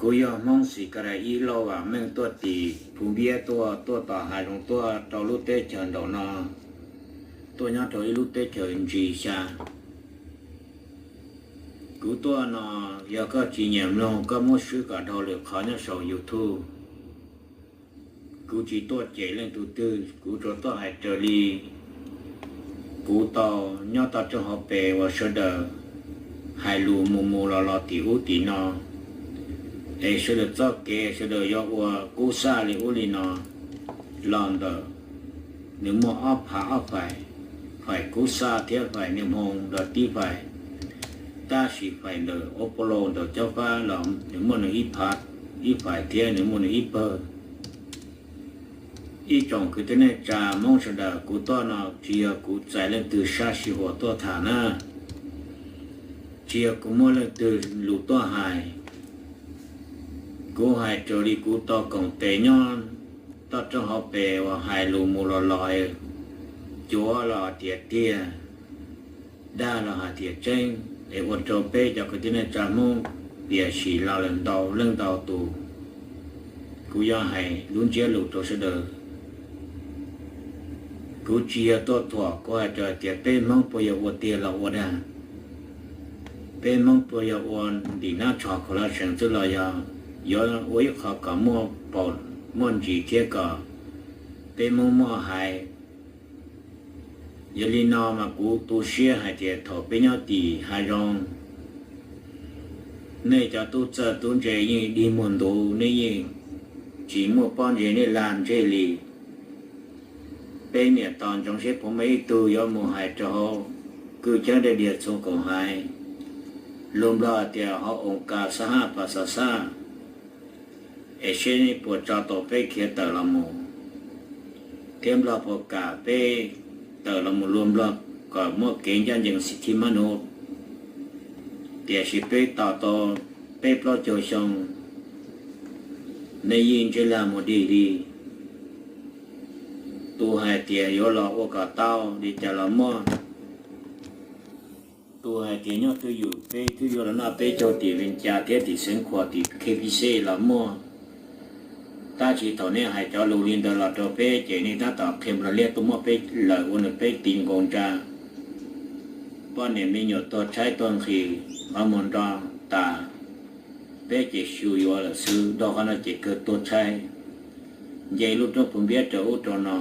Kuv yog Hmoob Xis Kas Dais Ib Lauj Vam Meej tuaj tim Phu Npiab tuaj, tuaj tom hav zoov tuaj rau lub teb chaws nraum no, tuaj nyob rau ib lub teb chaws ntsis xya. Kuv tuaj no, yog koj tsis nyiam mloog koj muab swb kom dhau lwm qhov nyob saum YouTube. Kuv tsis tuaj cem leej twg twg, kuv tsuas tuaj hais raws li kuv tau nyob toj roob hauv pes uas sawv daws hais lus mus mus los los tim ub tim no, es sawv daws txoj kev sawv daws yuav ua kub xaj li ub li no los ntawm, nws muaj ob phav ob faim, faim kub xaj thiab faim niag hmoo los tib faim, tab sis faim ntawm ub pab los ntawm cob fab los nws muaj nws ib phav ib faim thiab nws muaj nws ib pawg. Ib tsoom kwv tij neej tsa Hmoob sawv daws, kuv tuaj no tsis yog kuv txais leej twg sab sij huam tuaj tham na, tsis yog kuv muab leej twg lus tuaj hais. Kuv hais raws li kuv tau koom tes nyob toj roob hauv pes uas hais lus mus los los, cuav los tias tiag, dag los hais tias tseeb, es ua rau peb cov kwv tij neej tsa Hmoob piam sim los lawm ntau leej ntau tus. Kuv yuav hais lub ntsiab lus rau sawv daws. Kuv tsis yog tuaj thuam, kuv hais raws tias peb Hmoob puas yog ua tiag los ua dag, peb Hmoob puas yog ua ntim nab tshos khaus laj seem xwb los yog yuav ua ib qho kom muaj paus muaj ntsis thiab kom peb Hmoob muaj hais. Yog li no mas kuv tu siab hais tias thaum peb nyob tim hav zoov, nej cov tub txawj tub ntse yeej dig muag ntuv, nej yeej tsis muaj pob ntseg nej lag ntseg li. Peb niam tos ntsoov seb puas muaj ib tug yuav mus hais rau hauv kwj ceeb dej diav txhua koom haiv, lus Nplog tias hauv oos kas xab haj pas xas xaj, es seb nej puas tso tau peb khiav tawm los mus, thiab Nplog puas kam peb tawm los mus luag Nplog kom muaj kev ncaj ncees xib thib mab nus. Tiam sis peb tos tau peb plaub caug xyoo, nej yeej ntsej lag mus dig li. Tus hais tias yuav los ua kom tau li cas los muaj, tus hais tias nyob twj ywm peb twb yuav los noj peb caug tim Vees Cas thiab tim Xeev Khuam tim K P C los muaj. Tab sis thaum nej hais cov lus li ntawd los rau peb ces nej tab tom qhia Nplog Liab tuaj muab peb lawm ua nws peb tis nkaus ntsa. Poj niam me nyuam tuag tshaib tuag nqhis, qhov muag nro tas, peb ces xyu yuav lawm xwb. Dhau qhov no ces kawg tuag tshaib, nce lub roob Phu Npiab rau ub rau no,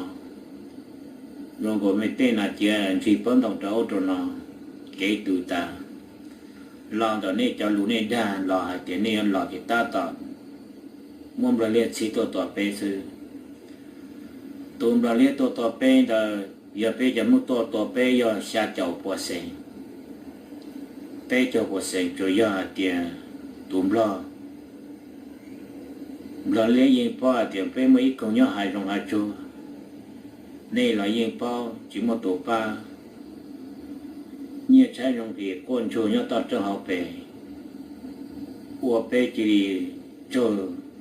zoo nkaus me tej nas cia ntsig pob ntoo rau ub rau no, kev tu tas. Los ntawm nej cov lus nej dag los hais tias nej yuav los ces tab tom muab Nplog Liab txhib tuaj tua peb xwb. Tus Nplog Liab tuaj tua peb ntawd yog peb cov Hmoob tuaj tua peb yog xya caum puas xees. Peb caug puas xees tsuas yog hais tias tus Nplog, Nplog Liab yeej paub hais tias peb muaj ib koog nyob hav zoov hav tsuag, nej los yeej paub tsis muaj tus pab. Nyiaj tshaib zoo nqis quaj ntsuag nyob toj roob hauv pes, ua peb cia li raug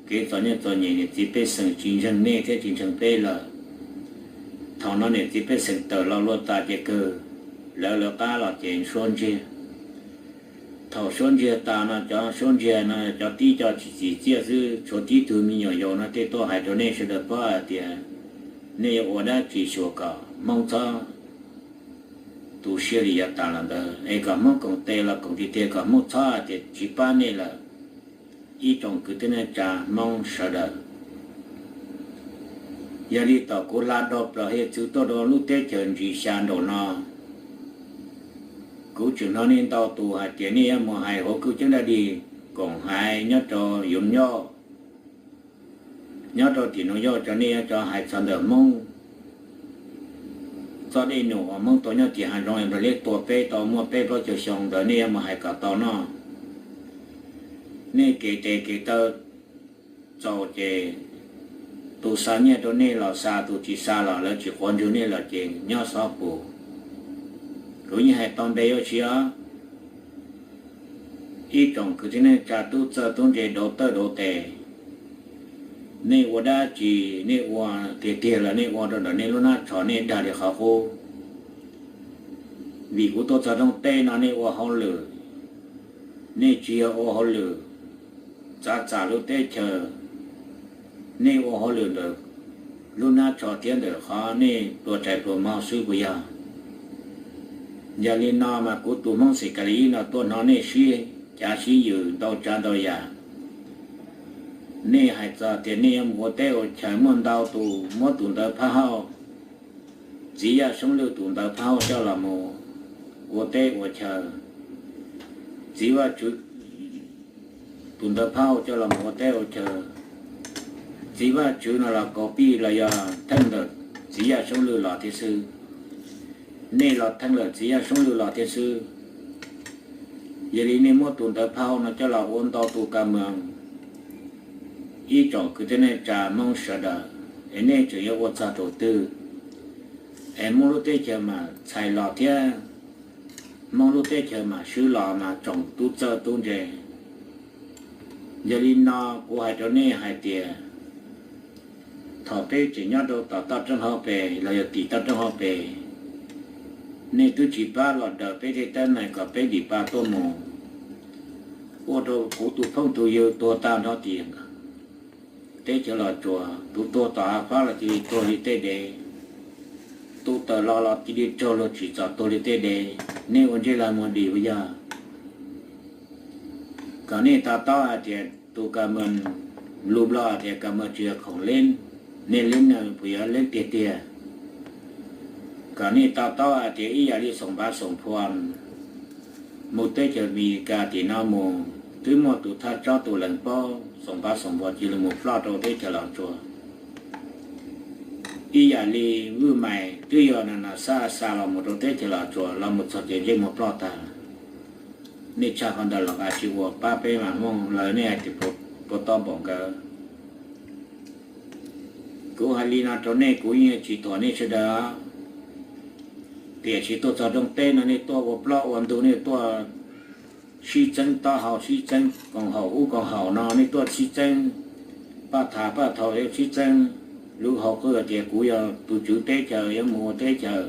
kev txom nyem txom nyem, niam txiv pej xeem tsis ntseeg nej thiab tsis ntseeg peb lawm. Thaum no niam txiv pej xeem tawm los luag tas ces kawg, lawv lawv qab los ces suab ntsiag. Thaum suab ntsiag tas no cov suab ntsiag no cov tib co tsis txim txiaj xwb, tshuav tib tug me nyuam yaus no tej tuaj hais rau nej sawv daws paub hais tias nej yuav ua dab tsi xyuas kom Hmoob txhob tu siab li yav tas los ntawd, es kom Hmoob koom tes los koom tiag tiag, kom Hmoob txhob hais tias tsis pab nej lawm. Ib tsoom kwv tij neej tsa Hmoob sawv daws, yog li tom kuv hla dhau plaws hiav txwv tuaj rau lub teb chaws ntsis xya nraum no, kuv tseem hnov nej ntau tus hais tias nej yuav mus hais hauv kwj ceeb dab dig koom haiv nyob rau Yus Nyauj, nyob rau tim Nus Yauj, cov nej yuav cov hais txog ntawm Hmoob txoj dej num uas Hmoob tau nyob tim hav zoov es Nplog Liab tua peb tau muaj peb plaub caug xyoo ntawd nej yuav mus hais kom tau noj. Nej kev tes kev taw txaus ces tus xa nyiaj rau nej los xa, tus tsis xa los lawv tsis quav ntsug nej lawm ces nyob xob pus. Kuv yeej hais tau npe yuav siv os. Ib tsoom kwv tij neej tsa tub txawj tub ntse dauv tawj dauv tes, nej ua dab tsi, nej ua tiag tiag los nej ua rau ntawm nej lub hnab tsho nej dag li qhov qub. Vim kuv tuaj txog rooj teb no nej ua hauj lwm, nej tsis yog ua hauj lwm txav txam lub teb chaws, nej ua hauj lwm ntawm lub hnab tsho thiab ntawm qhov nej pluas tshais pluas hmo xwb puas yog? Yog li no mas kuv tus Hmoob Xis Kas Lis Ib no tuaj hnov nej sib cav sib yws ntau tsav ntau yam. Nej hais txog tias nej yuav mus ua teb ua chaw, muaj ntau tus muab tus ntawv phaj hauj, txiv Yaj Soob Lwj tus ntawv phaj hauj coj los mus ua teb ua chaw. Txiv Vaj Tswv tus ntawv phaj hauj coj los mus ua teb ua chaw. Txiv Vaj Tswv no los kaus pij los yog theej ntawm txiv Yaj Soob Lwj los thiab xwb. Nej los theej lawm txiv Yaj Soob Lwj los thiab xwb. Yog li nej muab tus ntawv phaj hauj no coj los ua ntau tus kas moos, ib tsoom kwv tij neej tsa Hmoob sawv daws, es nej tseem yuav ua txog thaum twg? Es Hmoob lub teb chaws mas txhais los thiab Hmoob lub teb chaws mas swb los mas tsoom tub txawj tub ntse. Yog li no kuv hais rau nej hais tias thaum peb tseem nyob rau tom toj roob hauv pes los yog tim toj roob hauv pes, nej twb tsis pab los daws peb tej teeb meem kom peb dim pa tuaj mus, ua rau kuv tus phooj tus ywg tuag tag nrho tim teb chaws Los Tsuas. Tus tuag tom hav fab los cia li tuag li tej dev, tus tawm los los cia li raug luag tsim txom tuag li tej dev. Nej ua ntsej lag muag dim puas yog? Kom nej to taub hais tias tus kas moos, lus Nplog hais tias kas moos tsis yog khoom leeb, nej leeb no puas yog leeb tiag tiag? Kom nej to taub hais tias ib yam li Xoom Npav Xoom Phua mus teb chaws Amelikas tim no mus, twb muaj tus thawj tsob tus lees paub Xoom Npav Xoom Phua cia li mus ploj rau teb chaws Los Tsuas. Ib yam li Vwj Mais twb yog na na xa xa los mus rau teb chaws Los Tsuas los mus txog ces ntsej muag ploj tag. Nej tshaj qhov ntawd los kav tsis ua pab peb mas Hmoob lawv, nej hais tias puas tob npaum nkawd. Kuv hais li no rau nej, kuv yeej tsis thuam nej sawv daws. Tiam sis tuaj txog rooj teb no nej tuaj ua plaub ua ntug, nej tuaj sib txeeb taub hau, sib txeeb koom haum ub koom haum no, nej tuaj sib txeeb paj thav paj thau, sib txeeb lub hauv qwj tias kuv yog tus tswv teb chaws yuav mus ua teb chaws.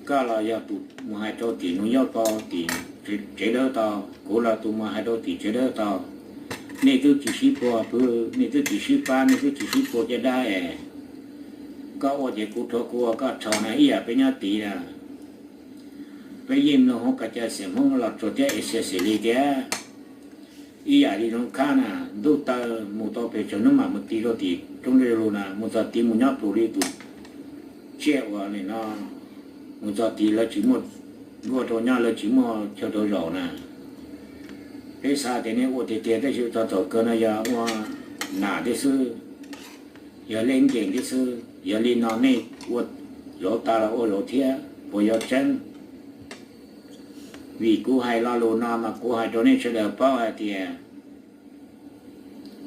Koj los yog tus mus hais rau tim New York tau, tim tsev dawb tau, kuv los tus mus hais rau tim tsev dawb tau. Nej twb tsis sib puag pw, nej twb tsis sib pab, nej twb tsis sib puag caj dab es koj ua ces kuv rhuav, kuv ua koj rhuav na, ib yam peb nyob tid na. Peb yeej mloog hauv kab cai xeem Hmoob Los Tsuas thiab Exia Xim Lis tias ib yam li zoo khab na, ntuj taw mus tau pem tsaus nub mam mus ti rau tim roob dej lug na, mus txog tid mus nyob plhus li tus tsiaj uas nim no, mus txog tid lawv tsis muaj nkuaj rau nyob, lawv tsis muaj chaw rau zaum na. Peb xav tias nej ua tiag tiag, tab sis txog thaum kawg no yog ua nam thiab xwb, yog lej nkees thiab xwb. Yog li no nej ua zauv tas los ua zauv thiab puas yuav tseeb? Vim kuv hais lo lus no mas kuv hais rau nej sawv daws paub hais tias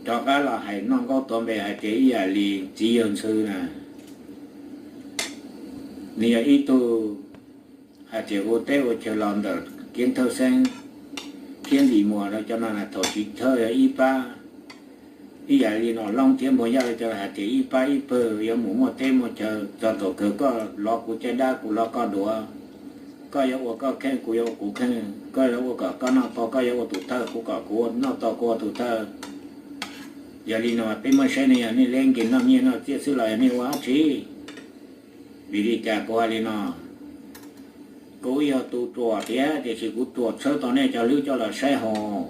rov qab los hais noj nkaub tuav npe hais tias ib yam li txiv yawg ntxhw na, nws yog ib tug hais tias ua teb ua chaw los ntawm Kiab Thawj Xeeb thiab Npis Muas rau cov no na, thaum chiv thawj yog ib pab, ib yam li Nom Loob thiab Npuag Yaj rau cov hais tias ib pab ib pawg yuav mus muaj teb muaj chaw, txog thaum kawg koj lov kuv caj dab, kuv lov koj duav, koj yuav ua koj kheej, kuv yuav ua kuv kheej, koj yuav ua kom koj noj tau, koj yuav ua tus thawj, kuv kom kuv noj tau, kuv ua tus thawj. Yog li no peb muab saib ne, yog nej lej nkees noj nyiaj noj txiaj xwb los yog nej ua dab tsi? Vim li cas kuv hais li no? Kuv yog tus ruam thiab, tiam sis kuv ruam tshawb tau nej cov hlwb coj los saib hauv.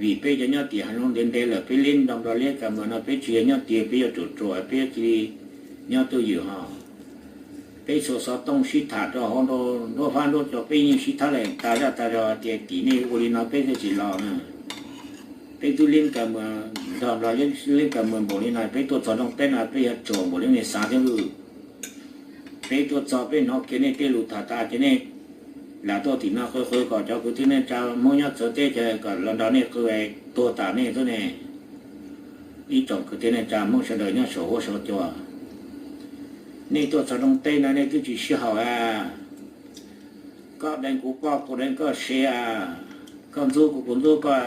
Vim peb cov nyob tim hav zoov ntev ntev lawm, peb liab nrog Nplog liab kas mas no, peb tsis yog nyob tias peb yuav ruam ruam, peb cia li nyob twj ywm ho. Peb xuas xov tooj sib tham rau hauv nruab fab nruab cua, peb yeej sib thab lees tas zaj tas zog tias tim nej ua li no peb thiaj tsis los na. Peb twb liab kas mas nrog Nplog liab kas mas npaum li no, peb tuaj txog rooj teb no peb yog ruam npaum li nej xav thiab lawm. Peb tuaj txog peb hnov kiag nej tej lus tham tas ces nej lam tuaj tim no qw qw kom cov kwv tij neej tsa Hmoob nyob txawv teb chaws kom los nrog nej qw tuag tas nej xwb ne. Ib tsoom kwv tij neej tsa Hmoob sawv daws nyob saum huab saum cua, nej tuaj txog rooj teb no nej twb tsis sib haum a. Koj deev kuv poj, kuv deev koj siav, koj ntxub kuv, kuv ntxub koj,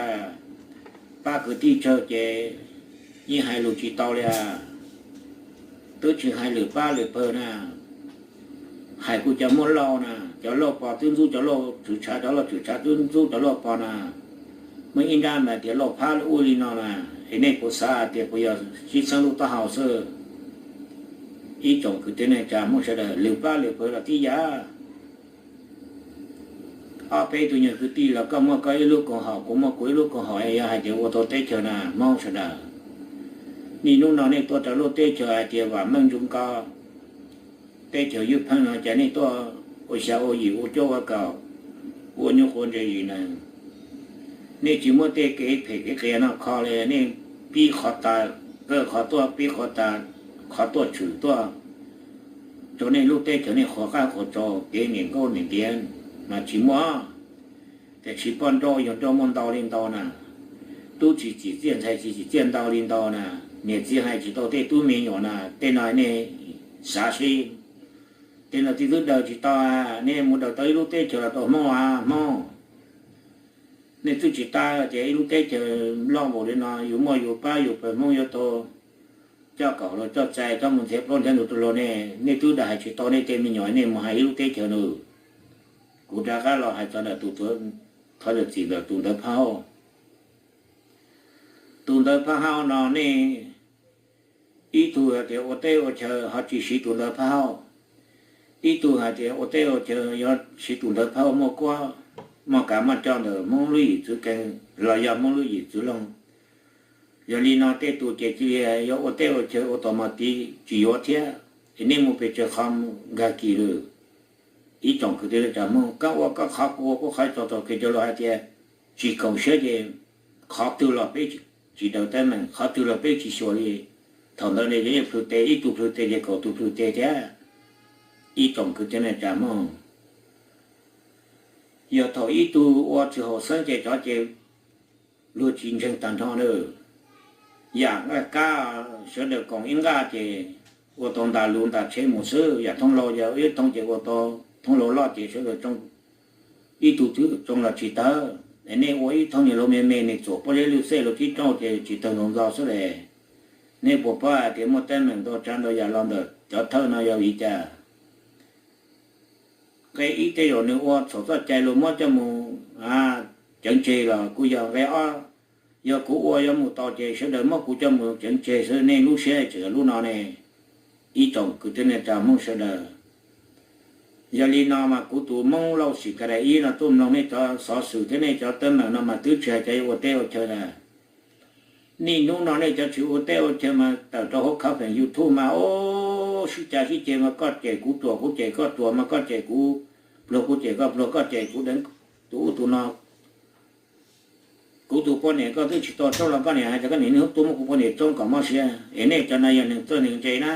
pab kwv tij tsawg ces yeej hais lus tsis tau li. Twb tsis hais lwm pab lwm pawg na, hais kuj cov muab lauj na, cov lauj pog twb ntxub cov lauj tswm tshav, cov lauj tswm tshav twb ntxub cov lauj pog na. Muaj ib nrab mas tias lauj phab ua li no na, es nej puas xav tias puas yog sib txeeb lub taub hau xwb? Ib tsoom kwv tij neej tsa Hmoob sawv daws, lwm pab lwm pawg los tib yam. Ob peb tug nyuag kwv tij los koj muaj koj ib lub koom haum, kuv muaj kuv ib lub koom haum, yog hais tias ua tau teb chaws na Hmoob sawv daws. Niaj hnub no nej tuaj rau lub teb chaws hais tias vam meej zoo nkauj, teb chaws ywj pheej no cas nej tuaj ua xya ua yim ua cuab ua kaum, ua nyuj quav ntse yim nees. Nej tsis muab tej kev phem kev qias no kho li, nej pib qhov tas, kawj qhov tuaj, pib qhov tas, qhov tuaj tshwm tuaj rau nej lub teb chaws, nej qhuas qab qhuas tsau kev niam nkauj niam ntiav mas tsis muaj. Tiam sis poj nrauj yawg nrauj muaj ntau li ntau na, tub tsis tsim txiaj ntxhais tsis tsim txiaj ntau li ntau na, niam txiv hais tsis tau tej tub me nyuam na, tej no nej xav seb, tej no tib twb daws tsis tau, nej mus daws tau ib lub teb chaws los tau Hmoob a Hmoob. Nej twb tsis tas tias ib lub teb chaws loj npaum li no yus muaj yus pab yus pawg Hmoob yuav tau coj kaum los coj txais coj mus ntxias plaub ntxias ntug rau luag ne, nej twb daws hais tsis tau nej tej me nyuam nej mus hais ib lub teb chaws nws. Kuv rov qab los hais txog ntawm tus, thov zam txim ntawm tus ntawv phaj hauj. Tus ntawv phaj hauj no nej ib tug hais tias ua teb ua chaw ho tsis siv tus ntawv phaj hauj, ib tug hais tias ua teb ua chaw yog siv tus ntawv phaj hauj muaj kuab muaj kav muaj coj ntawm Hmoob lub yim txwv kees los yog Hmoob lub yim txwv loog. Yog li no tej tus ces cia li yog ua teb ua chaw ua tos mos tiv tsis yuav thiab, es nej mus pes tsawg qhov nkag kis lawm. Ib tsoom kwv tij neej tsa Hmoob, koj ua koj qhov kuv ua kuv qhov, txog thaum kawg cov lus hais tias tsis koom siab ces qhov twg los peb tsis daws teeb meem, qhov twg los peb tsis xyuas li. Thaum ntawd ne yeej plhws tes, ib tug plhws tes ces kaum tus plhws tes thiab. Ib tsoom kwv tij neej tsa Hmoob, yog thaum ib tug ua tsis haum xeeb ces cov ces luag tsis ntseeg tag nrho na. Yam nqaj kab sawv daws koom ib nqaj ces ua tau ntas lus ntas tsheb mus xwb, yam thoob laug yog ib thoob ces ua tau thoob laug loj ces sawv daws tsoo, ib tug twb tsoo los tsis tawg. Es nej ua ib thoob niag laug me me, nws txuam pob zeb lwj xej los tib roob ces tsis tawg nkaus ntxo xwb le. Nej puas paub hais tias muaj teeb meem ntau tsav ntau yam los ntawm cov thawj no yog vim li cas? Nqe ib, tej zaum nws ua txhaum txoj cai luag muab coj mus ceev tseg los kuj yog. Nqe ob, yog kuv ua yuav mus tau ces sawv daws muab kuv coj mus ceev tseg xwb, nej lub siab tseem yog lub no ne, ib tsoom kwv tij neej tsa Hmoob sawv daws. Yog li no mas kuv tus Hmoob Lauj Sim Ka Dais Ib no tuaj mloog nej cov xov xwm thiab nej cov teeb meem no mas twb tsis hais cov ua teb ua chaw na. Niaj hnub no nej cov tsis ua teb ua chaw mas tawm rau hauv comment YouTube mas o, sib cav sib ceg mas koj cem kuv, ruam kuv cem koj, ruam mas koj cem kuv, pluag kuv cem koj, pluag koj cem kuv, deev tus ub tus no. Kuv tus poj niam koj twb tsis tau tsoob los koj niam hais tias koj niam niaj hnub tuaj muab kuv poj niam tsoob kom mob siab. Es nej cov no yog neeg txawj neeg ntse na,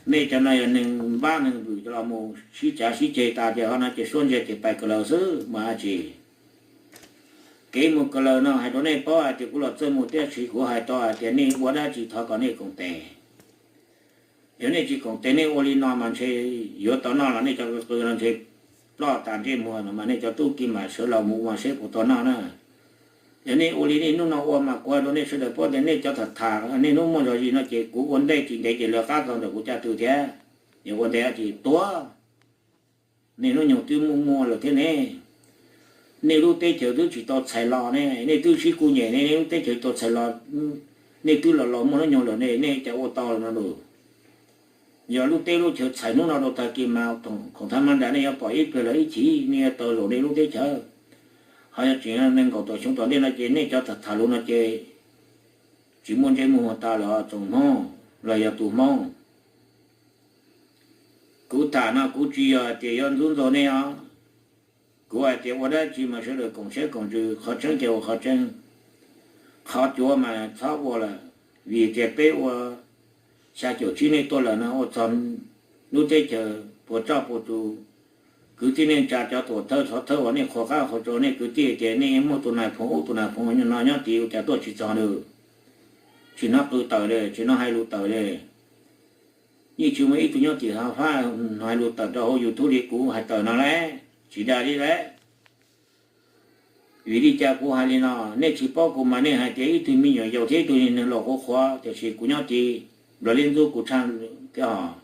nej cov no yog neeg npab neeg vwm los mus sib cav sib ceg tas ces ho no ces suab ntsia ces pais kawg lawm xwb mas dab tsi. Kev mus kawg lawm no hais rau nej paub hais tias kuv los txawj mus tiam sis kuv hais tau hais tias nej ua dab tsi thov kom nej koom tes. Yog nej tsis koom tes nej ua li no mas ntshe yuav tau noj los nej cov qw qw no ntshe ploj tas ntsej muag no mas nej cov tub ki mam sawv los mus ua seb puas tau noj na. Yog nej ua li nej hnub no ua mas kuv hais rau nej sawv daws paub tias nej cov tham tham niaj hnub muaj zog zis no ces kuv ua ntej tsis ntev ces lawv qab txog ntawm kuv caj tw thiab. Yog ua ntej tsis tuag, niaj hnub nyoog twb muaj muaj lawm thiab ne. Nej lub teb chaws twb tsis tau txhais los ne, nej twb sib kuj nyem ne, nej lub teb chaws tau txhais los, nej twb los laus muaj hnub nyoog lawm ne, nej cas ua tau no los? Yog lub teb lub chaws txhais hnub no rau tag kis mas khoom thab mab nram nej yuav pom ib pliag los ib chim nej yuav tau zaum nej lub teb chaws. Ho yog tseem nees nkaum tawm xyoo tom ntej no ces nej cov tham tham lus no ces tsis muaj ntsej muag tas lawm tsoom Hmoob los yog tus Hmoob. Kuv tham no kuv tsis yog hais tias yuav ntxub ntxaug nej os. Kuv hais tias ua dab tsi mas sawv daws koom siab koom ntsws, qhov tseeb ces ua qhov tseeb, qhov cuav mas txhob ua lawm, vim tias peb ua xya caum tsib nej tuaj lawm no ua txog lub teb chaws puas tsuaj puas tus, kwv tij neej tsa cov tuam thawj xov thawj uas nej qhuas qab qhuas tsau nej kwv tij tias nej muaj tus nais phoo ub tus nais phoo no nyob tid ua cas tuaj tsis txog lawm, tsis hnov qw tawm li, tsis hnov hais lus tawm li. Yeej tsis muaj ib tug nyob tim hav fab hais lus tawm rau hauv YouTube li kuv hais tawm no lauj. Tsis dag li lawm. Vim li cas kuv hais li no? Nej tsis paub kuv mas nej hais tias ib tug me nyuam yaus thiab ib tug neeg laus qhuav qhuav, tiam sis kuv nyob tid, nplog liab ntxub kuv tshaj thiab hos.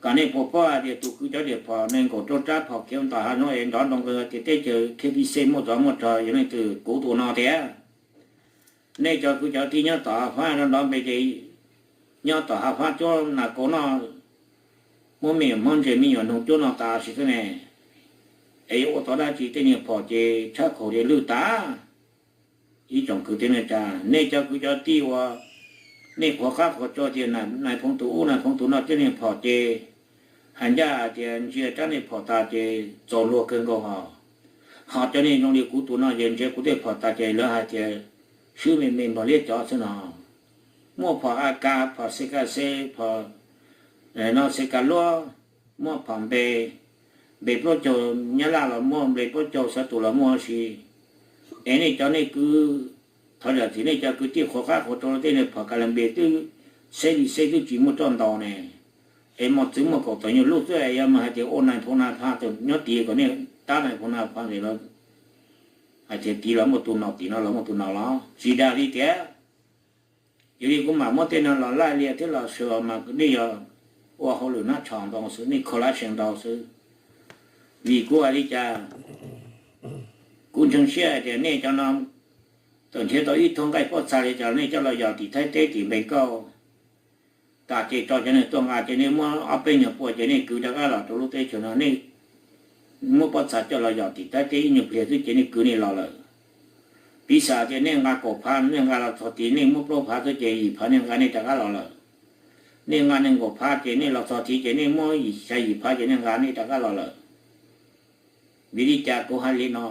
Kom nej puas paub hais tias tus kwv cov riam phom nees nkaum rau rab phom khiav tom hav zoov es nrov nroo nqi tias teb chaws K B C muaj tsov muaj rog, yog leej twg? Kuv tus no tiag. Nej cov kwv cov tij nyob tom hav fab nrov npe ces nyob tom hav fab cuab nas kaus noj, muab me nyuam hmoob ntses me nyuam noog cuab noj tas sis xwb ne. Es yuav ua tau dab tsi? Tej niag phom ces tshab khaum ces lwj tas. Ib tsoom kwv tij neej tsa, nej cov kwv cov tij uas nej qhuav qab qhuav tsua tias nais phoo tus ub nais phoo tus no tej niag phom ces hais ncaj hais tias ntsia rab niag phom tas ces txaus luag kawg nkaus hos. Ho cov niag zoo li kuv tus no ces ntsia kuv tej phom tas ces lawv hais tias swb me me npog liab cov xwb no. Muaj phom A K, phom C K C, phom no C K luab, muaj phom npe, npe plaub caug, Nyab Laj los muaj, npe plaub caug Xov Tus los muaj si. Es nej cov nej kwv, thov zam txim, nej cov kwv tij qhuav qab qhuav tsua tej niag phom ka la npe twb xeb li xeb twb tsis muaj roj ntaus ne. Es mos txwv muaj kaum tawm nyuag lub xwb es yog mas hais tias ua nais phoo nas pha nyob tid kom nej tab nais phoo nas pha ntawm los hais tias tid los muaj tus no tim no los muaj tus no los tsis dag li tiag. Yog li kuv mam muab tej no los laij lias thiab los sua mas nej yog ua hauj lwm nab tshos ntau xwb, nej kho lab sees ntau xwb. Vim kuv hais li cas? Kuv ntseeg siab hais tias nej cov no tawm nrhiav tau ib thooj nqaij pob txha li cas nej coj los yos tim Thaib teb tim npe nkauj tas ces tso cov neeg tuaj nqa ces nej muab ob peb nyuag pua ces nej kwv rov qab los rau lub teb chaws no. Nej muab pob txha coj los yos tim Thaib teb ib nyuag pliag xwb ces nej kwv nej los lawm. Piv xam tias nej nqa kaum phav, nej nqa los txog tid nej muab plaub phav xwb ces yim phav nej nqa nej rov qab los lawm. Nej nqa nees nkaum phav ces nej los txog tid ces nej muab yim, xya yim phav ces nej nqa nej rov qab los lawm. Vim li cas kuv hais li no?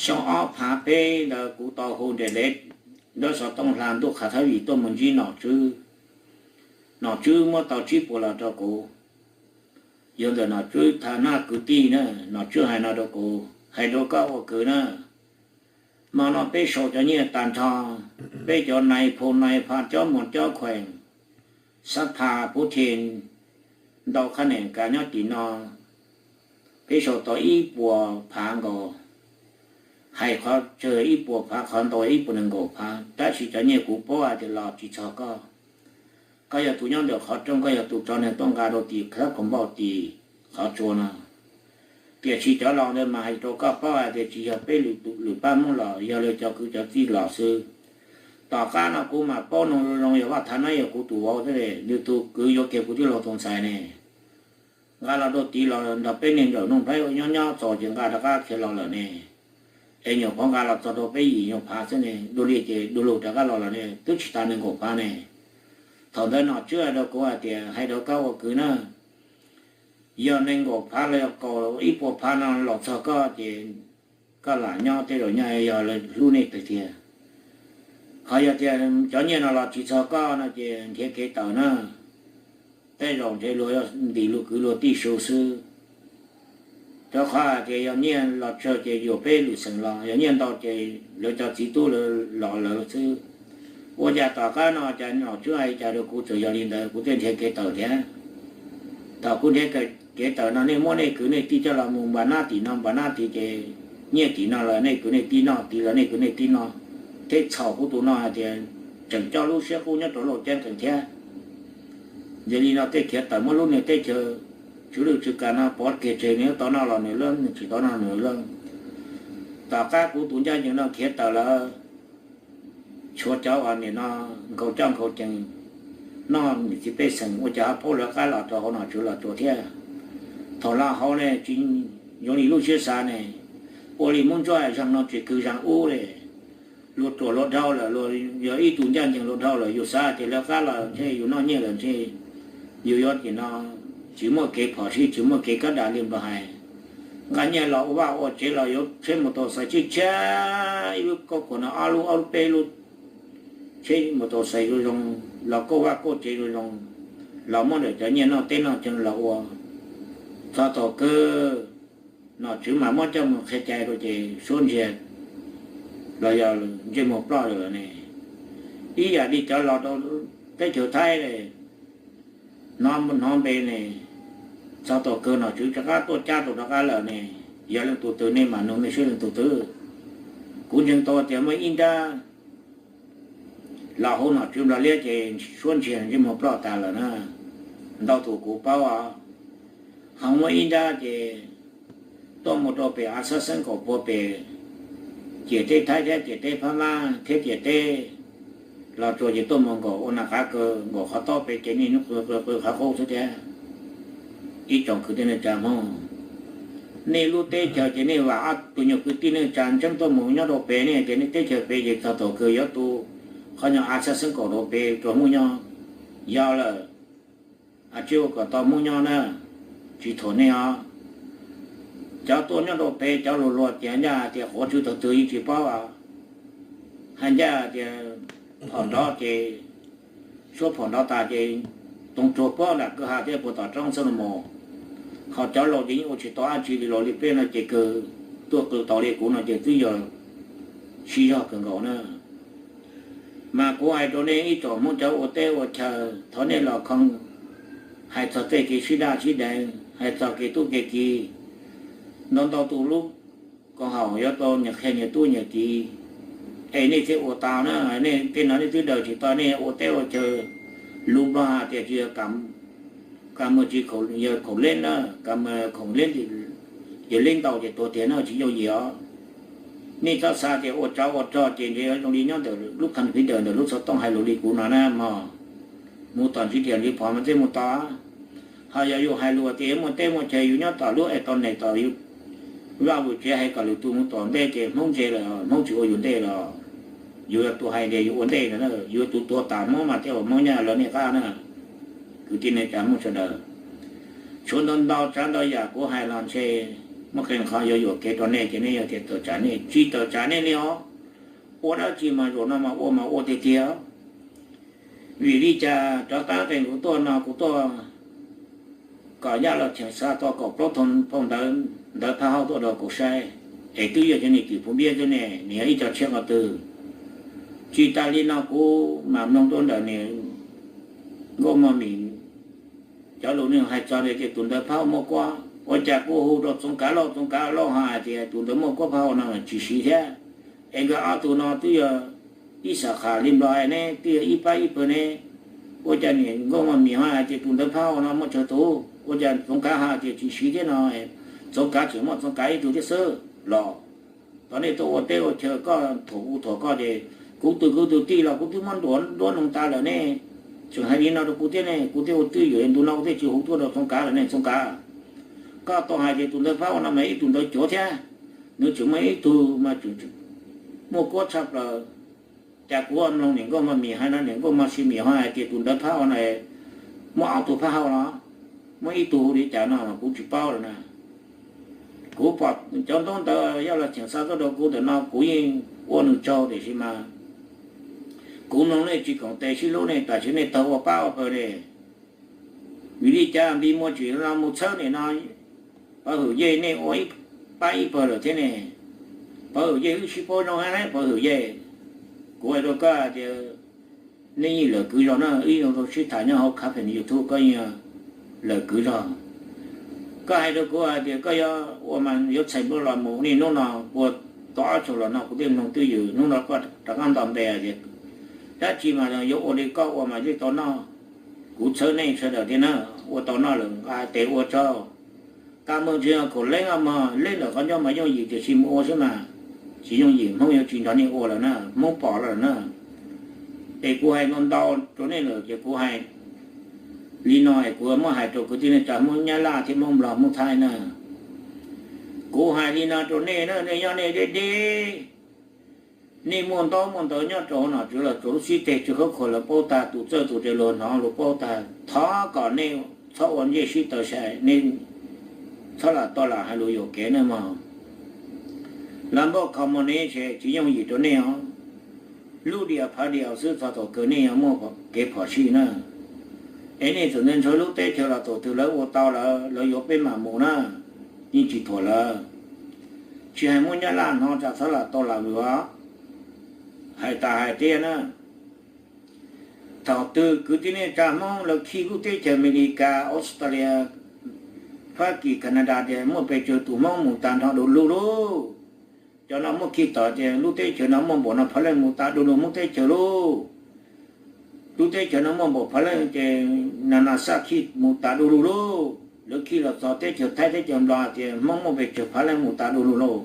Xyoo ob phav peb ntawd kuv tau hu nres dev nraub xov tooj hla ntuj qhav thab vim tuaj mus ntsib nom tswb. Nom tswb muab tau tsib puas los rau kuv. Yog ntawm nom tswb tham naj kwv tij na, nom tswb hais no rau kuv, hais rau koj ua kwv na, hmo no peb sau cov nyiaj tag nrho, peb cov nais phoo nais pha cob muas cob khuees, xab pha pub thi ntau qhab nees kav nyob tim no, peb sau tau ib puas phav nkaus. Hais qhov tsawg ib puas phav, qhov ntau ib puas nees nkaum phav, tab sis cov nyiaj kuv paub hais tias los tsis txog koj. Koj yog tus nyob ntawm qhov rooj, koj yog tus tso neeg tuaj nqa rau tim khab khoom npauj tim qhov tsua no. Tiam sis cov laus ntawd mas hais rau koj paub hais tias tsis yog peb lwm pab Hmoob los, yog lawv cov kwv cov tij los xwb. Tom qab no kuv mam paub nug zoo zoo, yog Vaj Thav Nab yog kuv tus vauv thiab, nws tus kwv yuav kiag kuv tij laug tus ntxhais ne. Nqa los rau tid los nrog peb neeg nraum Nuj Nplhaib nyob nyob txaus ces nqa rov qab khiav los lawm ne. Es nyuam qhuav nqa los txog rau peb yim nyuag phav xwb ne, dua li ces du lug rov qab los lawm ne, twb tsis tas nees nkaum phav ne. Thaum ntawd nom tswb hais rau kuv hais tias, hais rau koj ua kwv na, yog nees nkaum phav los yog kaum ib puas phav no los txog koj ces koj lam nyob tej zaum nyob yog lawv hlub nej tiag tiag. Qhov yog tias cov nyiaj no los tsis txog koj no ces nrhiav kev tawm na. Tej zaum nrhiav luag ntim luag kwv luag tij su xwb. Rau qhov hais tias yog nyiaj los tsawg ces yuam peb lwm xeem los, yog nyiaj ntau ces lawv cov txiv tub lawv los lawv xwb. Ua cas tom qab no cas nom tswb hais cas rau kuv txawm yog li ntawd, kuv thiaj nrhiav kev tawm thiab. Thaum kuv nrhiav kev tawm no nej muab nej kwv nej tij coj los mus npam nab tim no npam nab tid ces nyiaj tim no los nej kwv nej tij noj, tid los nej kwv nej tij noj, thiab txhaum kuv tus no hais tias tseem coj lub siab qub nyob rau Lauj Ceeb qees thiab. Yog li no tej khiav tawm muab lub niag teb chaws tsw lwj tsw kas no pov kiag tseg, nws tau noj los nws lawm, nws tsis tau noj nws lawm. Tom qab kuv tus ncaj ncees no khiav tawm lawm, tshuav cov uas nim no nkhaus coj nkhaus cees noj niam txiv pej xeem, ua cas ho paub lawv qab los rau hauv nom tswv Los Tsuas thiab. Thaum los hauv ne tsis zoo li lub siab xav ne, ua li Hmoob Ntsuab zag no tsis kwv zag ub li. Luag ruam luag dhau lawm, luag yog ib tug ncaj ncees luag dhau lawm, yus xav tias lawv qab los ntshe yus noj nyiaj lawm ntshe yus yuav tim no tsis muaj kev phom sij, tsis muaj kev kab das li nplos hais. Nqa nyiaj los ua vaj ua tsev los yuav tsheb mus tau xais tshiab tshiab, ib lub kauj khuam no ob lub ob lub peb lub, tsheb mus tau xais zoo zoo, los kauj vaj kauj tsev zoo zoo, los muab ntawm cov nyiaj noj teb noj chaw los ua. Txog thaum kawg nom tswv mam muab coj mus qhia cai rau ces suab ntsiag los yog ntsej muag ploj lawm ne. Ib yam li cov los rau teb chaws Thaib hnov hnov npe ne, txog tom kawg nom tswv rov qab tuaj cab tau rov qab lawm ne, yog leej twg twg nej mam nug nej seb leej twg twg. Kuv ntseeg tau tias muaj ib nrab los hauv nom tswv Nplog liab ces suab ntsiag ntsej muag ploj tas lawm na, ntau tus kuv paub os. Ho muaj ib nrab ces tuaj mus rau pem av xab xeeb kaum puag pem ciam teb Thaib thiab ciam teb Phab Mab thiab ciam teb Los Tsuas ces tuaj mus nkaum ua nas qab kaw nkaum qhov tob pem ces nej hnub qw qw qw qhov qub xwb thiab. Ib tsoom kwv tij neej tsa Hmoob, nej lub teb chaws ces nej vam ob tug nyuag kwv tij neej tsa ntseeb tuaj mus nyob rau pem ne, ces nej teb chaws pem ces txog thaum kawg yuav tu qhov nyuag av xab xeeb kaum rau pem rau Hmoob nyob. Yog lawm, tsis ua kom tau Hmoob nyob na, tsis thuam nej os. Cov tuaj nyob rau pem cov luag luag ces ncaj tias quav tsw tog twg yeej tsis paub, hais ncaj tias phom nrov ces, suab phom nrov tas ces toog tsuag puag nram kwj ha thiab puag tom roob xwb los mus. Ho cov laus ces yeej ua tsis tau dab tsi li, laus li peb no ces kawg tuaj qw tau li kuv no ces twb yog siv zog kawg nkaus na. Mas kuv hais rau nej ib tsoom Hmoob cov ua teb ua chaw, thov nej los khoo hais txog tej kev sib daj sib deev, hais txog kev tub kev ki. Ntau ntau tus lub koom haum yuav tau nyias qhia nyias tub nyias ki, es nej thiaj ua tau na. Nej tej no nej twb daws tsis tau, nej ua teb ua chaw, lus Nplog hais tias tsis yog kam mus tsis yog khoom leb na, kam mus khoom leb, yog leb ntau ces tuag tiag na, tsis yooj yim os. Nej txhob xav tias ua tsov ua rog ces ntshe zoo li nyob ntawm lub computer ntawm lub xov tooj hais lus li kuv no na mog. Mus tom ntsis diam ntsis phom mas thiaj mus tau. Ho yog yus hais lus tias yuav muaj teb muaj chaw, yus nyob tom lub internet tom yus vaj yus tsev hais kom lwm tus mus tom ntej ces Hmoob ntse lawm, Hmoob tsis ua yus ntej los, yus yog tus hais tias yus ua ntej no, yus tus tuag tas Hmoob mas thiaj ua Hmoob nyab lawv nej qab na. Kwv tij neej tsa Hmoob sawv daws, tshuav ntau ntau tsav ntau yam kuv hais los ntshe muaj qee qhov yuav yuam kev rau nej ces nej yog tias tawm tsam nej, tsis tawm tsam nej li os. Ua dab tsi mas zaum no mas ua mas ua tiag tiag. Vim li cas rov qab qee kuv tuaj no kuv tuaj kom Yaj Los Cheem xa tau kaum plaub thoo phau ntawv, ntawv phaj hauj tuaj rau kuv saib, es twb yog cov niag tim phu npiab xwb ne, nws yog ib co tshiab qhov twg. Tsis tas li no kuv mam mloog rau ntawm niag Nkauj Mog Mim cov lus nws hais txog tias tus ntawv phaj hauj muaj kuab, ua cas kuv hu rau Txoov Kav Lauj, Txoov Kav Lauj ho hais tias tus ntawv muaj kuab phaj hauj no tsis siv thiab. Es nkawd ob tug no twb yog ib sam qham li Nplog ne, twb yog ib pab ib pawg ne, ua cas niag Nkauj Mog Mim ho hais tias tus ntawv phaj hauj no muaj tsawg tus, ua cas Txoov Kav ho hais tias tsis siv thiab no, Txoov Kav tseem muaj Txoov Kav ib tug thiab xwb los. Thaum nej tuaj ua teb ua chaw koj thuam kuv thuam koj ces kuv tus kwv tus tij los kuv twb muab nruab nruab noog tas lawm ne, tseem hais li no rau kuv thiab ne, kuv thiaj ua twj ywm ntu no kuv thiaj tsis hu tuaj rau Txoov Kav lawm ne, Txoov Kav. Koj tau hais tias tus ntawv phaj hauj no mas ib tug ntawv cuav thiab, nws tseem muaj ib tug mas muaj kuab tshaj plaws. Cas kuv mloog niam Nkauj Mog Mim hais no, niam Nkauj Mog Mim ho hais tias tus ntawv phaj hauj no muaj ob tug phaj hauj los, muaj ib tug hu li cas no kuv tsis paub lawm na. Kuv pom cov ntaub ntawv Yaj Los Cheem xa tuaj rau kuv ntawm no kuv yeej ua nws tsaug tiam sis mas kuv mloog nej tsis koom tes sib hlub ne, tam sim nej tau ua pab ua pawg ne. Vim li cas Npis Muas tsim no mus txhawb nim no, Pov Hwm Yej nej ua ib pab ib pawg lawm thiab ne. Pov Hwm Yej wb sib paub zoo hab, Pov Hwm Yej. Kuv hais rau koj hais tias nej yeej lawm kwv zog na, wb zoo rau sib tham nyob hauv company YouTube, koj yeej lawm kwv zog. Koj hais rau kuv hais tias koj yuav ua mas yuav txhais npluaj los mus, niaj hnub no ua tau ob tug los no kuv thiaj mloog twj ywm, hnub no koj rov qab nto npe tias dab tsi mas yuav ua li koj ua mas yeej tau noj. Kuv txhawb nej sawv daws thiab na, ua tau noj lawm nqa tes ua tsaug. Kab mooj tsis yog khoom leb mog, leb ntawm qhov ncauj mas yooj yim tiam sis mus ua xwb mas tsis yooj yim, Hmoob yuav tsis nrog nej ua lawm na, Hmoob pom lawm na. Es kuv hais ntau ntau rau nej lawm ces kuv hais li no es kuv muab hais rau kwv tij neej tsa Hmoob Nyab Laj thiab Hmoob Nplog Hmoob Thaib na. Kuv hais li no rau nej na, nej nyob nej deb deb, nej muaj ntaub muaj ntawv nyob rau hauv nom tswv los tsuas lub xib teg tsw khaub khuam lawv paub tag, tus txawj tus ntse luag hnov luag paub tag. Thov kom nej txhob ua ntsej sib taw sai, nej txhob lam tau lam hais lus yuam kev na mog. Laj npauj kho muag ne tsis yooj yim rau nej os. Lub diam phav diam xwb txog thaum kawg nej yuav muaj kev phom sij na. Es nej txawm ntshai lub teb chaws los thaum twg lawv ua tau lawv, lawv yuav peb mam mus na, yeej tsis thuam lawv. Tsis hais muab Nyab Laj hnov tsam txhob lam tau lam vwm os. Hais tas hais tias na, thaum twg kwv tij neej tsa Hmoob lawv khij lub teb chaws Amelikas, Australia, Fab Kis Canada tias muaj pes tsawg tus Hmoob mus tas nrho du lug lauj. Cov no muaj khi tom tias lub teb chaws no muaj npaum no phav leej mus tas du lug Hmoob teb chaws lauj. Lub teb chaws no muaj npaum phav leej ces na na xaj khi mus tas du lug lauj. Lawv khi los txog teb chaws Thaib teb chaws Nplog tias Hmoob muaj pes tsawg phav leej mus tas du lug lauj.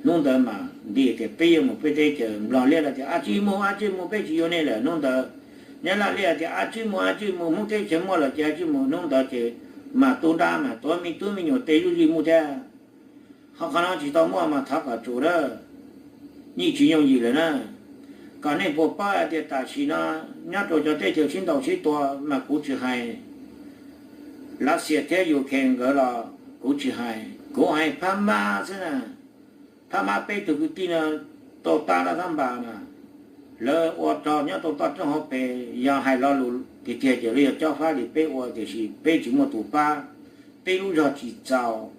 Hnub ntawd mas nti tias peb yuav mus peb teb chaws, Nplog liab los tias ab tsib mus ab tsib mus peb tsis yuav nej lawm hnub ntawd. Nyab Laj liab tias ab tsib mus ab tsib mus Hmoob teb chaws muaj lawm ces ab tsib mus hnub ntawd ces mas tu nrab mas tuav me tub me nyuam tes zuj zus mus thiab. Ho qhov no tsis tau muaj mas thov kom tsum na, yeej tsis yooj yim lawm na. Kom nej puas paub hais tias tam sim no nyob rau cov teb chaws sib ntaus sib tua mas kuv tsis hais Lav Xias thiab Ukraine nkawd los kuv tsis hais, kuv hais Phab Mab xwb na. Phab Mab peb tug kwv tij no tau tab laj tab npas mas lawv ua rog nyob rau toj roob hauv pes, yog hais lo lus tiag tiag ces lawv yog cob fab li peb ua tiam sis peb tsis muaj tus pab, peb lub zog tsis txaus.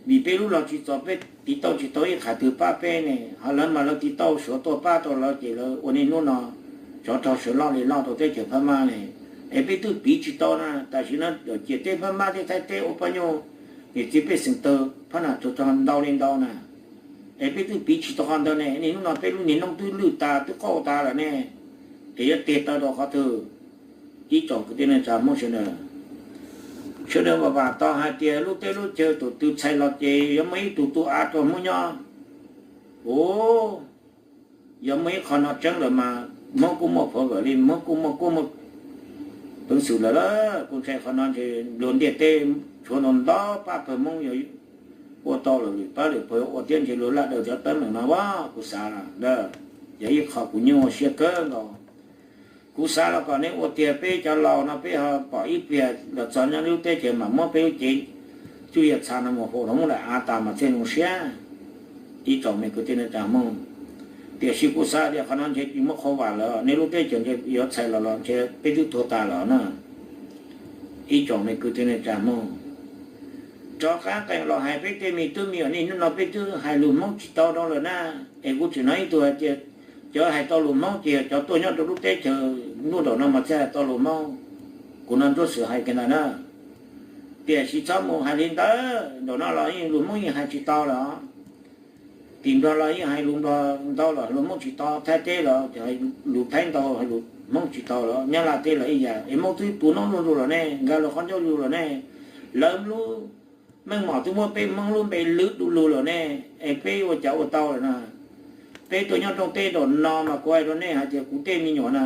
Vim peb lub zog tsis txaus peb tiv tauj tsis tau ib qhov twg pab peb ne, ho lawv mas lawv tiv tauj Suav tuaj pab rau lawv ces lawv ua niaj hnub no tsov rog sawv loj li loj rau teb chaws Phab Mab ne. Es peb twb piv tsis tau na, tam sim no ciam teb Phab Mab thiab Thaib teb ua pab nyuj, niam txiv pej xeem tawg phab nab tsuas rog ntau li ntau na. Es peb twb piv tsis tau qhov ntawd ne, niaj hnub no peb lub niag noob twb lwj tas twb qauj tas lawm ne, es yuav tig tau rau qhov twg? Ib tsoom kwv tij neej tsa Hmoob sawv daws, sawv daws vam vam tau hais tias lub teb lub chaw tus twg txhais los ces yuav muaj ib tug tu av rau Hmoob nyob. Ua, yog muaj ib qho no tseeb lawm mas Hmoob kuj muaj pov vawm li, Hmoob kuj muaj kuj muaj peev xwm lawm lauj. Kuv ntshai qhov no ntshe luag ntiaj teb tshuav ntau ntau pab pawg Hmoob yuav ua tau lawm, lwm pab lwm pawg ua thiab ntshe luag laj daws cov teeb meem no as, kuv xav ntawd yog ib qho kuv nyuaj siab kawg nkaus. Kuv xav los kom nej ua tiag, peb cov laus no peb ho pom ib pliag los txog nyob lub teb chaws mam muab peb lub cev cuj yias txha no mus faus rau Hmoob daim av tas mas thiaj zoo siab. Ib tsoom me kwv tij neej tsa Hmoob, tiam sis kuv xav tias qhov no ntshe tsis muaj qhov vam lawm, nej lub teb chaws ntshe yuav txhais los los ntshe peb twb tuag tas lawm na. Ib tsoom me kwv tij neej tsa Hmoob, rov qab qees los hais peb tej me tub me nyuam, niaj hnub no peb twb hais lus Hmoob tsis tau rau lawm na. Es kuv tseem hnov ib tug hais tias cov hais tau lus Hmoob ces yog cov tuaj nyob rau lub teb chaws ntuj nraum no mas thiaj hais tau lus Hmoob. Kuv no Ntsuab Xwm hais kiag ntawd na. Tiam sis txhob mus hais li ntawd, nraum no los yeej lus Hmoob yeej hais tsis tau lawm. Tim Nplog los yeej hais lus Nplog ntau los lus Hmoob tsis tau, Thaib teb los lus Thaib ntau lus Hmoob tsis tau lawm, Nyab Laj teb los ib yam. Es Hmoob twb tu noob zuj zus lawm ne, nkag los qhov ncauj zuj zus lawm ne. Lawv lub meej mom twb muab peb Hmoob lub npe lwb du lug lawm ne, es peb ua cas ua tau lawm na? Peb tuaj nyob rooj teb nraum no mas kuv hais rau nej hais tias kuv tej me nyuam na,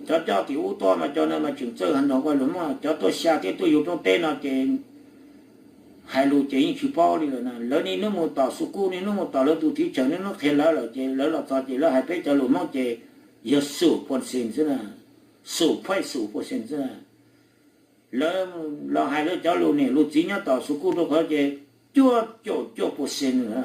cov coj tim ub tuaj mas cov no mas tseem txawj heev nrog kuv lus Hmoob, cov tuaj xya thiab tuaj yug rooj teb no ces hais lus ces yeej tsis paub li lawm na. Lawv niaj hnub mus tom xu kuj, niaj hnub mus tom lawv tus thib tsawg, niaj hnub qhia lawv lawm ces lawv los txog ces lawv hais peb cov lus Hmoob ces yog xum phuam xees xwb na, xum phuaj xum phuam xees xwb na. Lawv los hais lawv cov lus niam lus txiv nyob tom xu kuj rau qhov ces cuaj caum cuaj pua xees na.